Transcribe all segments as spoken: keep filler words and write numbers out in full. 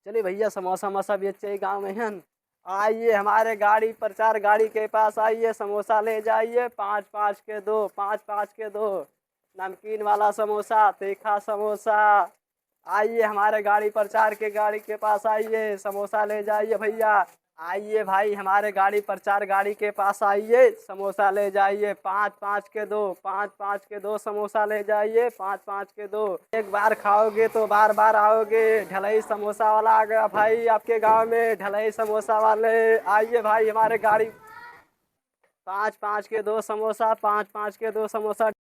चलिए भैया, समोसा वमोसा बेचे गाँव में हन। आइए हमारे गाड़ी, प्रचार गाड़ी के पास आइए, समोसा ले जाइए, पाँच पाँच के दो, पाँच पाँच के दो। नमकीन वाला समोसा, तीखा समोसा। आइए हमारे गाड़ी, प्रचार के गाड़ी के पास आइए, समोसा ले जाइए भैया। आइए भाई, हमारे गाड़ी, प्रचार गाड़ी के पास आइए, समोसा ले जाइए, पाँच पाँच के दो, पाँच पाँच के दो समोसा ले जाइए, पाँच पाँच के दो। एक बार खाओगे तो बार बार आओगे। ढलई समोसा वाला आ गया भाई आपके गांव में, ढलई समोसा वाले। आइए भाई, हमारे गाड़ी, पाँच पाँच के दो समोसा, पाँच पाँच के दो समोसा।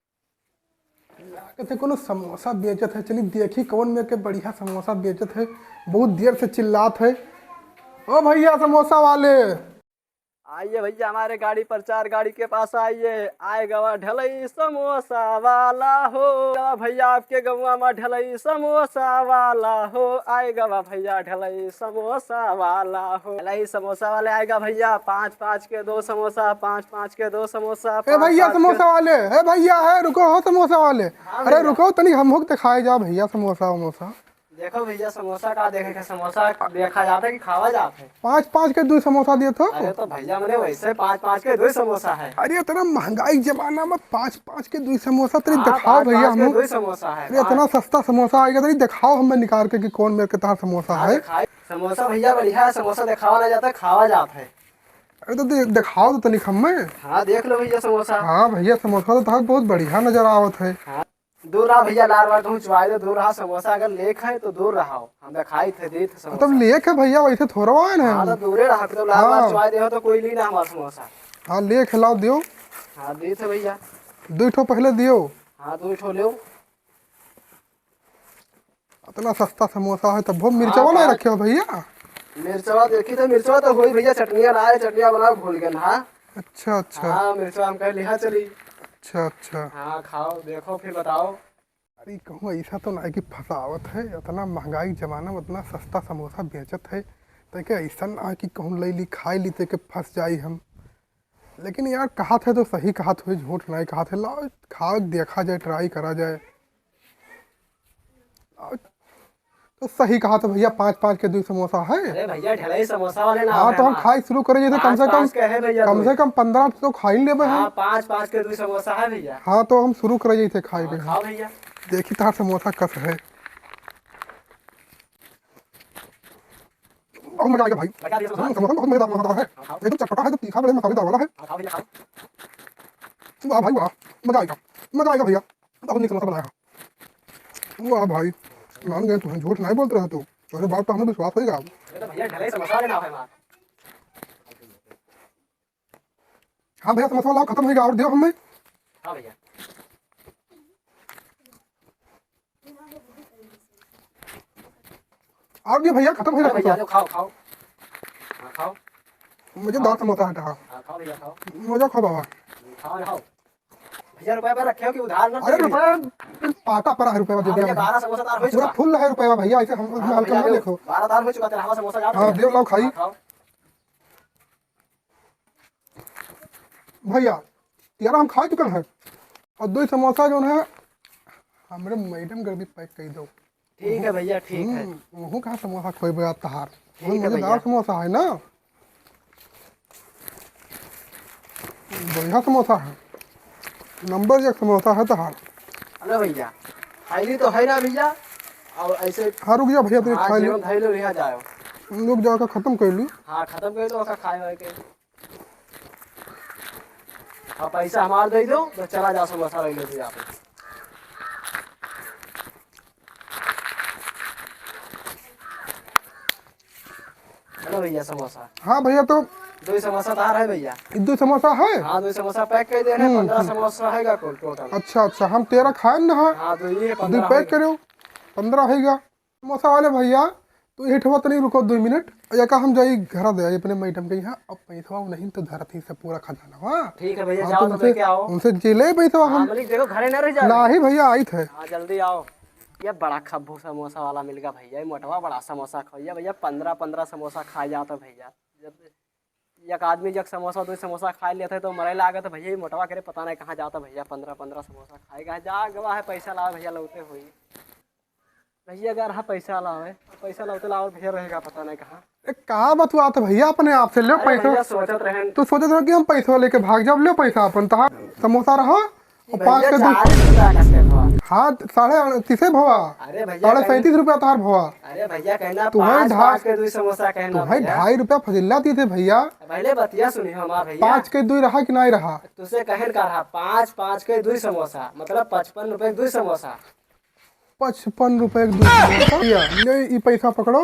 लागत है कोनो समोसा बेचत है। चली देखी कौन मेर के बढ़िया समोसा बेचत है। बहुत देर से चिल्लात है, "ओ भैया समोसा वाले।" आइए भैया, हमारे गाड़ी, प्रचार गाड़ी के पास आइए। आए गवा ढलई समोसा वाला हो, गवा भैया आपके गवा में ढलई समोसा वाला हो, आए गवा भैया ढलई समोसा वाला हो। ढलई समोसा वाले आएगा भैया, पाँच पाँच के दो समोसा, पाँच पाँच के दो समोसा, ए पाँच भैया पाँच के समोसा वाले, ए भैया, है रुको हो समोसा वाले, हाँ अरे भैया। रुको तनी हमहू के दिखाए जा भैया समोसा वमोसा। देखो भैया, समोसा का देखे के, समोसा देखा जाता है कि खावा जाता है? पाँच पाँच के दो समोसा दिए तो। अरे तो भैया, मने वैसे पाँच पाँच के दो समोसा है। अरे इतना महंगाई के जमाना में पाँच पाँच के दो समोसा, तनी हाँ, दिखाओ पाँच भैया पाँच के हमहू। दो समोसा है। अरे इतना सस्ता समोसा आएगा, तनी दिखाओ हमें निकाल के कि कौन मेर के तहार समोसा हाँ, है। दिखाई। समोसा भैया बढ़िया है, समोसा दिखावा ना जाता है, खावा जाता है। अरे तो दे-, दिखाओ तो तनिक हमें। हाँ, देख लो भैया समोसा। हाँ भैया, समोसा तो तहार बहुत बढ़िया नजर आवत है। हाँ। दूर रहा भैया, लार बार कहूँ चुआई दे, दूर रहा। समोसा अगर लेक है तो दूर रहा हो, हम दिखाई थे, देत है समोसा। तब लेक है भैया, वैसे थोड़ा है ना। हाँ, तो दूरे रहा, तो लार बार हाँ। चुआई दे हो तो कोई ली ना हमारा समोसा। हाँ, लेक है, लाओ दियो। हाँ, देत है भैया। दो ठो पहले दियो। हाँ, दो ठो लो। इतना सस्ता समोसा है, तब वो मिर्चवा हाँ, नहीं बात। रखे हो भैया? मिर्चवा देखी तो, मिर्चवा तो होई भैया, चटनिया ना है, चटनिया बनाओ, भूल गए, हाँ। अच्छा, अच्छा। हाँ, मिर्चवा हम कह लिहा चली। अच्छा, अच्छा। हाँ, खाओ, देखो, फिर बताओ। अरे, कहूँ ऐसा तो ना है कि फंसावत है, इतना महंगाई के जमाना में इतना सस्ता समोसा बेचत है, तो क्या ऐसा ना है कि कहूँ ले ली, खाई ली, तो के फंस जाई हम। लेकिन यार, कहत है तो सही कहत होई, झूठ नहीं कहत है। लाओ, खाओ, देखा जाए, try करा जाए। लाओ, तो सही कहत है भैया, पाँच पाँच के दो समोसा है। अरे भैया, ढलई समोसा वाले ना हाँ, है तो हम हमार। खाई शुरू करे जैसे कम पाँच से कम, पाँच के है भैया, कम दो। से कम पन्द्रह तो खाई लेबे हम। हाँ, पाँच पाँच के दो समोसा है भैया। हाँ, तो हम शुरू करे जैसे खाई हाँ, के। खाओ भैया। देखी तार समोसा कस है। बहुत मजा आएगा भाई। बढ़िया दिया समोसा। हम्म, समोसा बहुत मजेदार, मजेदार है। हाँ, खाओ। एकदम चटपटा है, एकदम तीखा, बड़े मसालेदार वाला है। हाँ, खाओ भैया, खाओ। वाह भाई वाह, मजा आएगा, मजा आएगा भैया, बहुत नीक समोसा बनाया है। वाह भाई, मान गए, तुम्हें झूठ नहीं बोलते रहे तू, तेरे बात पे हमें विश्वास होगा। ये तो भैया ढलई समोसा वाले ना है हमार। हाँ भैया, समोसा लाओ, खत्म होइगा, और दियो हमें। हाँ भैया। और दियो भैया, खत्म होइगा अरे भैया, समोसा। लो, खाओ, खाओ। हाँ, खाओ। मजेदार समोसा है, हाँ। हाँ, खाओ भैया, खाओ। मजा खाओ बाबा। खाओ, खाओ। भैया, रुपया पर रखे हो कि उधार ना अरे, दे? रुपया पाटा पड़ा है, रुपया दे हाँ, दिया भैया, मैंने। बारह समोसा तार हो पूरा चुका। फुल है रुपया भैया, ऐसे हम हाँ, हल्का भैया, ना लो। देखो। बारह तार हो चुका, तेरा हवा समोसा जा हाँ, रहा है। दियो, लाओ, खाई। हाँ, खाओ। भैया, यार हम खा चुकल है। और दो समोसा जो है, हमरे मैडम घर भी pack कर दो। ठीक है भैया, ठीक है। हम्म, वहू कहाँ समोसा खोए बा तहार? ठीक है मजेदार भैया। समोसा है ना? बढ़िया समोसा है, नंबर एक समोसा है तहार। अरे भैया, खाई ली तो है ना भैया? और ऐसे हाँ, रुक जा भैया, तनी हाँ, खा ली। जीवन खाई लो, यहाँ जाओ। रुक जा, का खत्म कर ली। हाँ, खत्म कर दो, का खाए वाए के। अब पैसा हमार दे दो, तो चला जा, समोसा ले लो आप। हेलो भैया, समोसा। हाँ भैया, तो दो ही समोसा तो आ रहा है भैया। ये दो समोसा है? हाँ, दो ही समोसा pack कर दे रहे हैं, हम्म, पन्द्रह हम्म। समोसा रहेगा कुल total। अच्छा, अच्छा, हम तेरह खाए ना, हाँ, हाँ, दो ही है, दो पन्द्रह pack होगा। करो, पन्द्रह होगा। समोसा वाले भैया, तू हेठवा तनी रुको दो मिनट, या का हम जाई घर दे आई अपने मैडम के यहाँ, अब पैसवा नहीं तो धरत ही सब पूरा खजाना, हाँ? ठीक है भैया, हाँ, जाओ तो तो उनसे, लेके आओ। उनसे जे ले पैसवा हाँ, हम। मलिक, देखो, घरे ना रह जाओ। नाही भैया, आइत है। हाँ, जल्दी आओ। ये बड़ा खब्बू समोसा वाला मिल गया भैया, ये मोटवा बड़ा समोसा खवैया भैया, पन्द्रह पन्द्रह समोसा खा जाता भैया। जब एक आदमी जब समोसा, दो समोसा खा लेता है तो मरे लागत है भैया, ये मोटवा करे पता नहीं कहाँ जाता भैया, पन्द्रह पन्द्रह समोसा खाएगा। जा गवा है, पैसा लाओ भैया, लौटे हुई। भैया, अगर हाँ पैसा लावे, पैसा लावते लावत भैया रहेगा पता नहीं कहाँ। ए, का बतुआत है भैया अपने आप से? ले अरे पैसा। भैया, सोचत रहेन। तू सोचत रहो कि हम पैसा लेके भाग जाब, ले पैसा अपन। तहार समोसा रहो, ये और पाँच भैया, के दो। चालीस रुपया का सेट हुआ। हाँ, साढ़े अड़तीस भवा। अरे भैया, साढ़े कहीं सैंतीस रुपया तहार भवा। अरे भैया, कहना तू है पाँच, ढाई, पाँच के दो समोसा कहना तू है भैया। ढाई रुपया फजीला दी थे भैया। पहले बतिया सुनी हमार भैया। पाँच के दो रहा कि नहीं रहा? तुझसे कहन का रहा, पाँच, पाँच के दो समोसा, मतलब पचपन रुपए के दो समोसा। पचपन रुपए के दो समोसा। भैया, ले ई पैसा पकड़ो।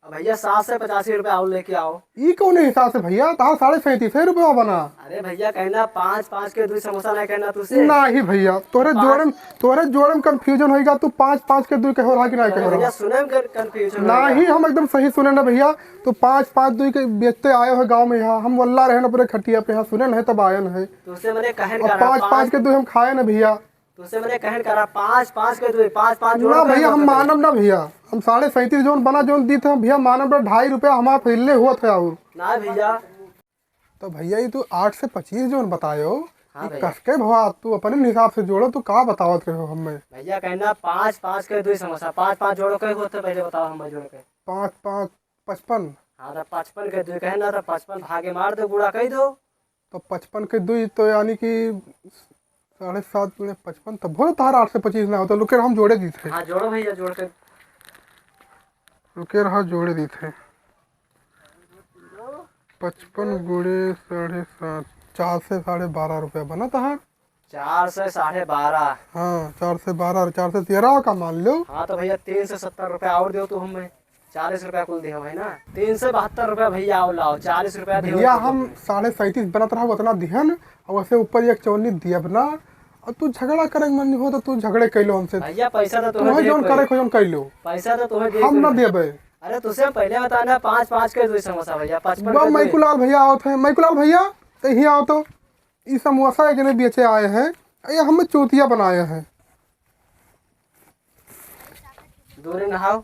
अब भैया, सात सौ पचासी रुपया और लेके आओ। ई कौन हिसाब से भैया? तहार साढ़े सैंतीस रुपया बना। अरे भैया, कहना पाँच, पाँच के दो समोसा नहीं कहना तुझसे। नहीं भैया, तोरे पाँच जोड़े में, तोरे जोड़े में confusion होइगा। तू पाँच, पाँच के दो कहो रहा कि नहीं अरे कहो भैया, रहा? सुने में कर-, confusion होइगा। नहीं, हम एकदम सही सुने ना भैया। तू पाँच, पाँच दो के बेचते आए हो गाँव में यहाँ। हम वल्ला रहे ना पूरे खटिया पे यहाँ सुने नहीं तब आए नहीं। तुझसे मैंने कहन और का रहा, पाँच, पाँच पाँच के दो हम खाए ना भैया। तुझसे मैंने कहन करा, पाँच, पाँच के दो, पाँच, पाँच जोड़ ना के भैया, हम बोलत है। मानब ना भैया, हम साढ़े सैंतीस जोन बना, जोन दीत है भैया, मानब ना, ढाई रुपया हमारा पहले हुआ था और। ना भैया। तो भैया, ये तू आठ से पच्चीस जोन बतायो, हाँ ये भैया। कस के भवा, तू अपने हिसाब से जोड़ो, तू का बतावत रहे हो हमें? भैया, कहना पाँच, पाँच के दो समोसा, पाँच, पाँच जोड़ो के होते, पहले बताओ हम जोड़ के। पाँच, पाँच, पचपन। हाँ, तो पचपन के दो कहना, तो पचपन भागे मार दो, गुड़ा कह दो। तो पचपन के दो तो यानी कि साढ़े सात गुणे पचपन, तब भोले तहार आठ से पच्चीस ना होता। रुके रहो, हम जोड़े दीत है। हाँ, जोड़ो भैया, जोड़ के। रुके रहो, जोड़े दीत है। पचपन गुणे साढ़े सात, चार से साढ़े बारह रुपया बना तहार। चार से साढ़े बारह। हाँ, चार से बारह और चार से तेरह का मान लो। हाँ, तो भैया, तीन से सत्तर रुपया और दो तू हमें। चालीस रुपया कुल दिया भाई ना, तीन सौ बहत्तर रुपया भैया, आओ लाओ, चालीस रुपया दियो भैया, तो हम साढ़े सैंतीस बनत रहा, उतना दिहन, और वैसे ऊपर एक चौनी दियब ना। और तू झगड़ा करे के मन नहीं हो तो तू झगड़े कैलो हमसे। भैया, पैसा तो तुम्हें तुम्हें दे जौन कोई। करे को जौन कैलो। पैसा तो तुम्हें दे हम कोई ना नहीं। देबे। अरे, तुझसे पहले बताना, पाँच, पाँच के दो समोसा भैया, पचपन बा के दो। मैकुलाल भैया आवत है, मैकुलाल भैया, तो यहीं आओ तो। ई समोसा एक जने बेचे आए हैं, ये हमें चूतिया बनाए हैं। दूरे नहाओ।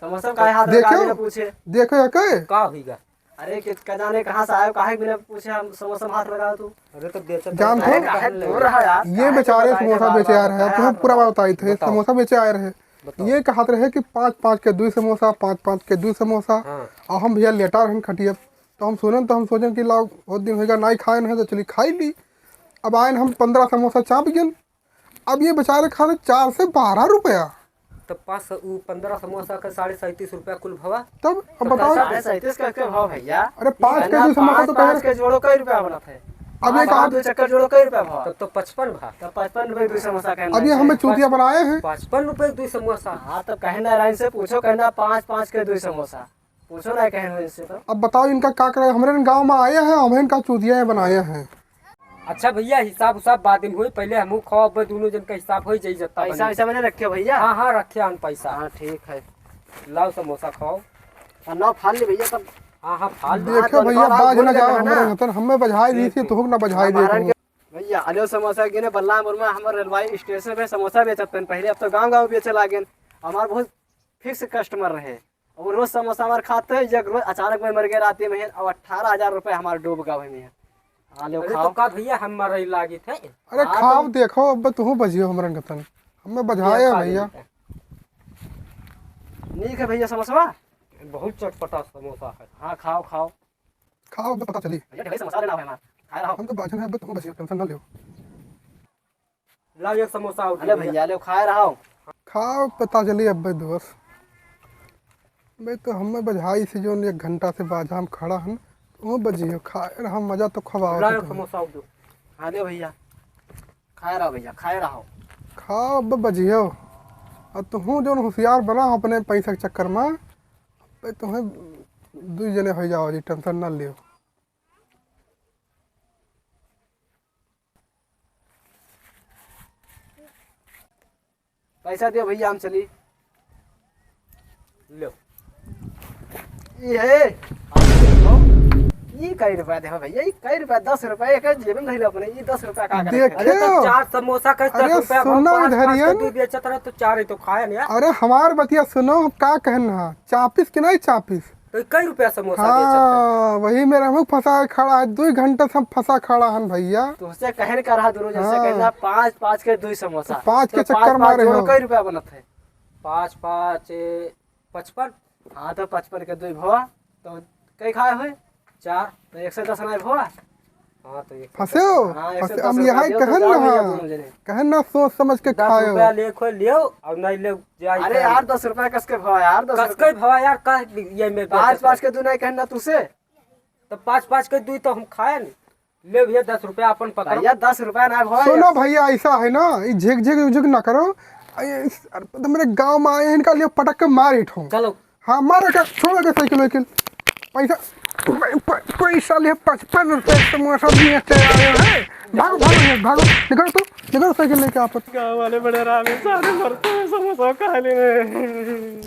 समोसा काहे हाथ लगा देखो, देना पूछे? देखो ये के? का होइगा? अरे कि का जाने कहाँ से आयो, काहे बिना पूछे हम समोसा में हाथ लगाओ तू? अरे तो बेचत जानत अरे हो? काहे दूर रहा यार, ये काहे बेचारे दूर रहा समोसा यार? बेचे आ रहे हैं, काहे तुम हाथ पूरा लगाओ? बताई थे, बताओ। समोसा बेचे आए रहे। बताओ। ये कहत रहे कि पाँच, पाँच के दो समोसा, पाँच, पाँच के दो समोसा। हाँ। और हम भैया लेटा रहन खटिया, तो हम सुनन तो हम सोचन कि लाओ बहुत दिन होइगा नाई खाए नहीं तो चली खाई ली। अब आयन हम पन्द्रह समोसा चाप गन। अब ये बेचारे खा रहे चार से बारह रुपया। तो पाँच सौ, उ पन्द्रह समोसा का साढ़े सैंतीस रुपया कुल भवा। तब अब तो बताओ। साढ़े सैंतीस का के भाव भैया? अरे पाँच के दो समोसा तो पाँच, पाँच के जोड़ो कई रुपया बनत है? अब ये पाँच कहा दो चक्कर जोड़ो कई रुपया भाव? तब तो पचपन भा। तब पचपन रुपए दो समोसा का अब ये हमें चूतिया बनाए हैं। पचपन रुपए दो समोसा। हाँ, तो कहना राइन से पूछो, कहना पाँच, पाँच के दो समोसा। पूछो ना, कहे हो इससे तो। अब बताओ, इनका का करे? हमरे गाँव में आए हैं, हम इनका चूतिया बनाए हैं। अच्छा भैया, हिसाब उसाब बाद में होई, पहले हमहू खाओ, अब दोनों जन का हिसाब होई जाई जत्ता पैसा बनी। वैसा मैंने रखे भैया? हाँ, हाँ, रखे हन पैसा। हाँ, ठीक है। लाओ समोसा खाओ। हाँ, ना फाल ले भैया तब। हाँ, हाँ, फाल ले। देखो हाँ, तो भैया, निकाल, बाज बोल ना के जाओ, कहना। हमरे हतन, हमें बजाई दी थी, देखो। तुहक ना बजाई दे हमारा कहूँ। के-, भैया, अले समोसा गिने बल्ला मुरमा हमर रेलवाई स्टेशन पे समोसा बेचत हन। पहले अब तो गाँव गाँव बेचे लागेन। हमार बहुत फिक्स कस्टमर रहे। और रोज समोसा हमार खाते हैं, एक रोज अचानक में मर गए रात में, और अठारह हजार रुपए हमार डूब गए में। हाँ, लो अरे खाओ। तो का भैया, हम मरई लागित है? अरे हाँ, खाओ, तो देखो, अब तुहू बजियो हमरन कतन। हमें बजाए ये है खा भैया। लेते हैं। नीक है भैया समोसा। बहुत चटपटा समोसा है। हाँ, खाओ, खाओ। खाओ, अब पता चली। भैया, ढेर समोसा लेना है हमार। खाए रहो। हम तो बाजन है, अब तुहू बजियो, टेंशन ना लियो। लाओ एक समोसा और अरे दे भैया। भैया, ले खाए रहो। खाओ, पता चली अब दोस्त। मैं तो हमें बजाई से जो एक घंटा से बाजा में खड़ा हन, वो बजियो खाए रहा, मजा तो खवाओ लाओ तो एक तुम। समोसा और दो। हाँ, ले भैया। खाए रहो भैया, खाए रहो। खाओ, अब बजियो। अब तुहूँ जो होशियार बना हो अपने पैसा के चक्कर में, अब तुम्हें दुई जने हो जाओ जी, टेंशन ना लियो। पैसा दियो भैया, हम चली। लो। ये है। ये कई रुपया देखो भैया, ये कई रुपया, दस रुपया, एक जेब में धइले अपने, ये दस रुपया का करे? देखो। अरे तो चार समोसा का दस रुपया भाव, सुनो पाँच, इधर पाँच ये। का दू बेचत रहे तो चार ही तो खाए ना। अरे हमार बतिया सुनो, हम का कहन हा, चापिस कि नहीं चापिस? तो कई रुपया समोसा बेचत है? हाँ, वही मेरा मुँह फंसा खड़ा है, दो घंटा से हम फंसा खड़ा हन भैया। तुमसे कहन का रहा दोनों जन से हाँ। कहना पाँच, पाँच के दो समोसा। तो पाँच के तो चक्कर पाँच, पाँच मारे जोड़ हो। कई रुपया बनत है? पाँच पाँच, ए, पचपन। हाँ, तो पचपन के दुई भवा, तो कई खाए हुए? चार, तो एक सौ दस नाहीं भवा? हाँ, तो एक सौ दस। हंसेउ? हाँ, एक सौ दस हम रुपया यहाँ दियो, तो कहन जाओ ना, भैया हाँ। दोनों जने। कहन ना, सोच समझ के दस खायो। रुपया ले खोल लियो, और नहीं ले जाए अरे तो। यार, दस रुपया कस के भवा यार, दस कस रुपया। के भवा यार, का ये में पाँच, पाँच के दो नहीं कहन ना तुसे। तो पाँच, पाँच के दुई तो हम खाए नहीं। ले भैया, दस रुपया अपन पकड़ो। भैया, दस रुपया ना भवा सुनो यार। भैया, ऐसा है ना, ये झिक झिक उझिक ना करो। ये, अरे, तो मेरे गाँव में आए हैं, इनका लिए पटक के मार ही ठो। चलो। हाँ, मारो क्या, छोड़ो क्या साइकिल वाइकिल। पैसा, पै-, पै-, पैसा लिए पचपन रुपये समोसा लिए से आए हैं। भागो, भागो, भागो, निकलो तू, निकलो साइकिल लेके आप। गाँव वाले बड़े आराम से सारे मरते हैं समोसा खा ले रहे हैं।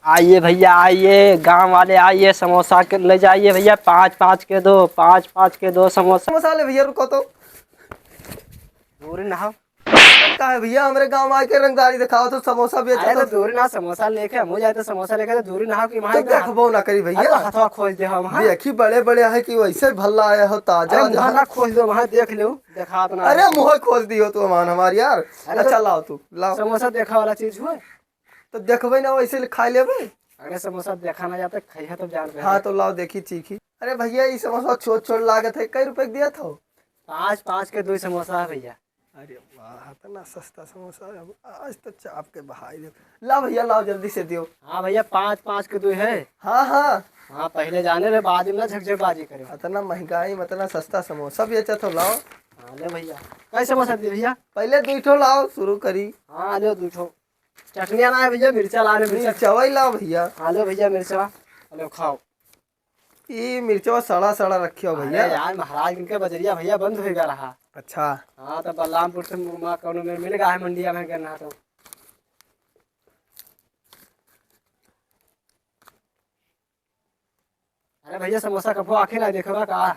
आइए भैया, आइए, गाँव वाले आइए, समोसा के ले जाइए भैया, पाँच पाँच के दो, पाँच पाँच के दो समोसा। समोसा ले भैया, रुको तो। दूर ना हो। का है भैया, हमरे गाँव आके रंगदारी दिखाओ तो समोसा बेचो अरे तो तो। दूर ना, समोसा लेके हम हो जाए तो समोसा लेके तो दूर ना हो कि वहाँ तो एकदम देखबो ना करी भैया। अरे तो हथवा खोज दे हम, हाँ। देखी बड़े बड़े है कि वैसे भल्ला आया हो, ताजा अरे जो है। मुँह ना खोज दो, वहाँ देख लो, देखात ना अरे हो। मुँह खोज दियो तू हमान हमार यार। अरे तो अच्छा लाओ तू, लाओ। समोसा देखा वाला चीज हुआ? तो देखबे ना, वैसे ले खा लेबे। अरे समोसा देखा ना जाता, खइहा तब जान हाँ, तो लाओ देखी चीखी। अरे भैया, ई समोसा छोट छोट लागत है, कई रुपए के दिया था? पाँच, पाँच के दो समोसा है भैया। अरे वाह, इतना सस्ता समोसा है। अब आज तो चाप के बहाई दे। लाओ भैया, लाओ जल्दी से दियो। हाँ भैया, पाँच, पाँच के दो है। हाँ, हाँ। हाँ, पहले जाने रहे, बाद में ना झकझकबाजी करे। इतना महंगाई में इतना सस्ता समोसा बेचत हो, लाओ। हाँ, ले भैया। कई समोसा दिए भैया? पहले दुई ठो लाओ, शुरू करी। हाँ, ले दुई ठो। चटनिया ना है भैया, मिर्चा ला रहे, मिर्चा। मिर्चवा ही लाओ भैया। हाँ, लो भैया मिर्चा, लो खाओ। ई मिर्चवा सड़ा सड़ा रखियो अरे भैया। यार, महाराज इनके बजरिया भैया बंद होइगा रहा। अच्छा। हाँ, तो बलरामपुर से मुर्मा कौनो में मिल गया है मंडिया में गन्ना तो। अरे भैया, समोसा कभो आँखें ना देखबा का?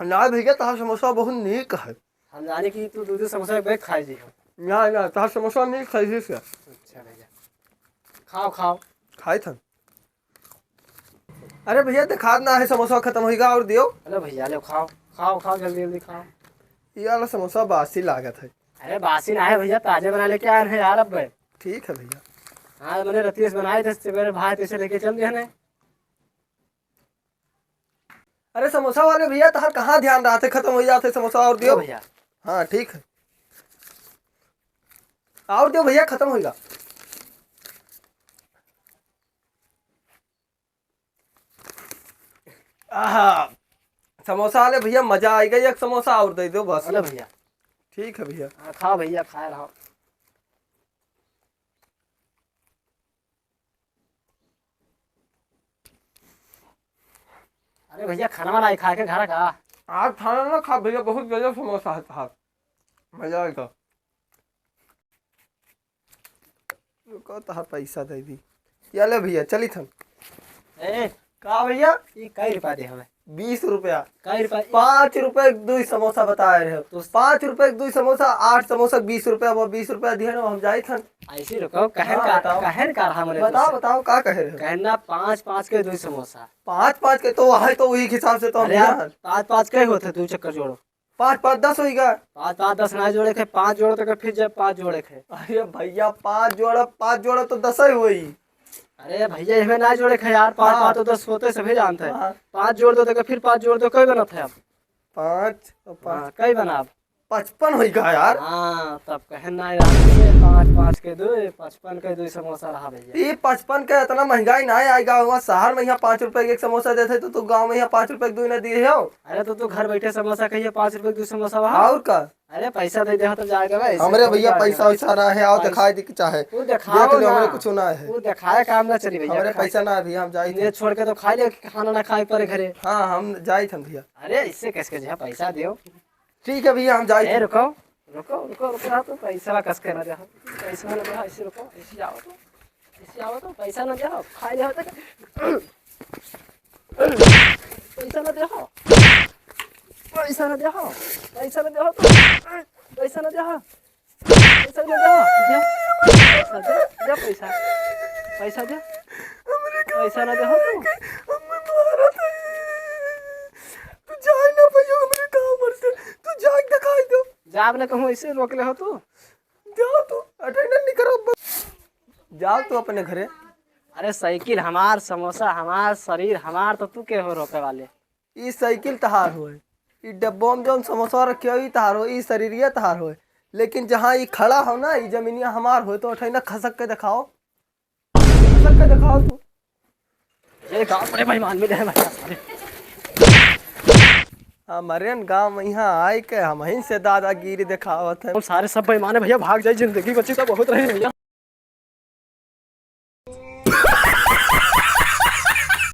ना भैया, तहार समोसा बहुत नीक है। हम जाने कि तू दू दू समोसा एक बैग खाई जी। ना, ना, तहार समोसा नीक है, ठीक है। अच्छा भैया, खाओ, खाओ। खाई थन। अरे भैया, देखात ना है, समोसा खत्म होइगा और दियो। अरे भैया, लो खाओ, खाओ, खाओ, जल्दी, जल्दी खाओ। ये वाला समोसा बासी लागत है। अरे बासी ना है भैया, ताजे बना लेके आए हैं यार अब। ठीक है भैया। हाँ, मैंने रतीश बनाए थे, सवेरे भाई तो इसे लेके चल दिया ने। अरे समोसा वाले भैया, तहार कहाँ ध्यान रहते, खत्म हो जाते समोसा और दियो। लो भैया। हाँ, ठीक है। और दियो भैया, खत्म होइगा। आहा, समोसा वाले भैया, मजा आइगा, एक समोसा और दे दो बस। अरे भैया। ठीक है भैया। हाँ, खा भैया, खाए रहो। अरे भैया, खाना वाना खा के घर का? आज खाना ना खा भैया, बहुत गजब समोसा है तहार, मजा आइगा। रुको, तहार पैसा दे दी। या ले भैया, चली थन। ए, का भैया? ई कई रुपया दे हमें? बीस रुपया। कई रुपया? पाँच रुपया के दुई समोसा बताए रहे हो। तो पाँच रुपया के दुई समोसा, आठ समोसा, बीस रुपया, वो बीस रुपया दिए ना, हम जाई थन। ऐसे रुको, कहन हाँ, का, बताओ। कहन का रहा मने बताओ, तुझसे? बताओ, का कहे रहे हो? कहना पाँच, पाँच के दुई समोसा। पाँच, पाँच के तो है, तो वही हिसाब से तो हम अरे यार, दिया। पाँच, पाँच के होते, दो चक्कर जोड़ो। पाँच पाँच दस होइगा। पाँच पाँच दस ना जोड़े के, पाँच जोड़ो तो के फिर जब पाँच जोड़े के। अरे भैया, पाँच जोड़ा, पाँच जोड़ा तो दस ही होई। अरे भैया, इहमें ना जोड़े के यार, पाँच हाँ। पाँच तो दस होते सभी जानते हैं। हाँ। पाँच जोड़ दो तो के फिर पाँच जोड़ दो, कई बनत है अब? पाँच और पाँच। हाँ, कई बना अब? पचपन होइगा यार। हाँ, तब कहे ना यार, ये पाँच पाँच के दो, ये पचपन के दो समोसा रहा भैया। ये पचपन के इतना महंगाई ना आएगा, वहाँ शहर में यहाँ पाँच रुपए के एक समोसा देते तो तू गाँव में यहाँ पाँच रुपए के दो ना दिए हो। अरे तो तू घर बैठे समोसा खाइए, पाँच रुपए के दो समोसा वहाँ। और का? अरे पैसा दे दे, हम तो जाएगा भाई, हमरे भैया पैसा वैसा ना है, आओ पैसा दिखाई दे के चाहे। वो देखाओ देख लो, ना। हमरे कुछ ना है। वो दिखाए काम ना चली भैया, हमरे खा पैसा ना है भैया, हम जाए ये थे। छोड़ के तो खा लिया कि खाना ना खाए पड़े घरे। हाँ, हम जाए थे भैया। अरे इससे कैसे कैसे पैसा दो। ठीक है भैया, हम जाए ए, थे। रुको, रुको, रुको, रुको, आप तो पैसा कस के ना दे, पैसा ना दे, ऐसे रुको, ऐसे आओ तो। पैसा आवत हो, पैसा न देहो, खाए लेहो तक। पैसा न देहो, पैसा न देहो, पैसा न देहो तो, पैसा न देहो, पैसा न देहो, दे, पैसा दे, दे पैसा, पैसा दे, पैसा न देहो तू। तू जाए ना भैया, हमरे गाँव भर से, तू जाके दिखाई दो। जाब ना कहूँ, ऐसे रोक ले हो तू। जाओ तो, attendance नहीं करो, बस। जाओ तू अपने घरे। अरे साइकिल हमार, समोसा हमार, शरीर हमार, तो तू के हो रोके वाले? ई साइकिल तहार होए, ई डब्बो में जौन समोसा रखे हो, ई तहार होए, ई शरीरिया तहार होए, लेकिन जहाँ ई खड़ा हो ना, ई जमीनिया हमार होए, तो उठै ना खसक के देखाओ, खसक के देखाओ तू। ये गाँव बड़े मेहमान मिले हैं भैया सारे। हमारे न गाँव में यहाँ आए के हम ही से दादागिरी देखावत है। हम सारे सब बेईमान है भैया, भाग जाए, जिंदगी बची तो बहुत रहे भैया।